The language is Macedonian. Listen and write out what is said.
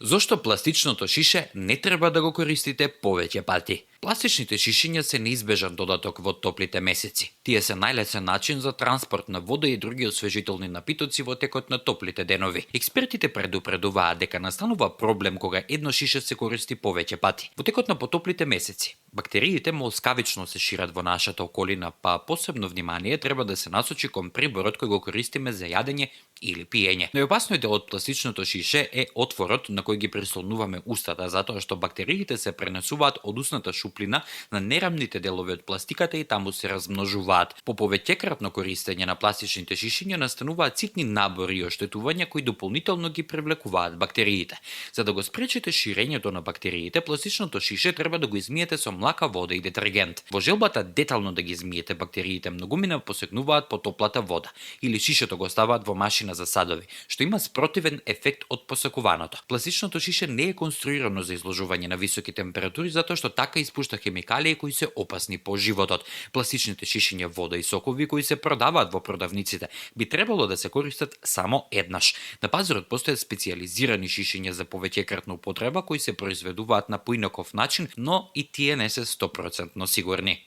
Зошто пластичното шише не треба да го користите повеќе пати? Пластичните шишиња се неизбежан додаток во топлите месеци. Тие се најлесен начин за транспорт на вода и други освежителни напитоци во текот на топлите денови. Експертите предупредуваат дека настанува проблем кога едно шише се користи повеќе пати. Во текот на потоплите месеци, бактериите молскавично се шират во нашата околина, па посебно внимание треба да се насочи кон приборот кој го користиме за јадење или пиење. Најопасниот дел од пластичното шише е отворот на кој ги прислонуваме устата, затоа што бактериите се пренесуваат од устната шуплина на нерамните делови од пластиката и таму се размножуваат. По повеќекратно користење на пластичните шишиња настануваат ситни набори и оштетувања кои дополнително ги привлекуваат бактериите. За да го спречите ширењето на бактериите, пластичното шише треба да го измиете со млака вода и детергент. Во желбата детално да ги измиете бактериите, многумина посегнуваат по топлата вода или шишето го ставаат во машина за садови, што има спротивен ефект од посакуваното. Пластичното шише не е конструирано за изложување на високи температури затоа што така испушта хемикалии кои се опасни по животот. Пластичните шишиња вода и сокови кои се продаваат во продавниците би требало да се користат само еднаш. На пазарот постојат специјализирани шишиња за повеќекратна употреба кои се произведуваат на поинаков начин, но и тие не се 100% сигурни.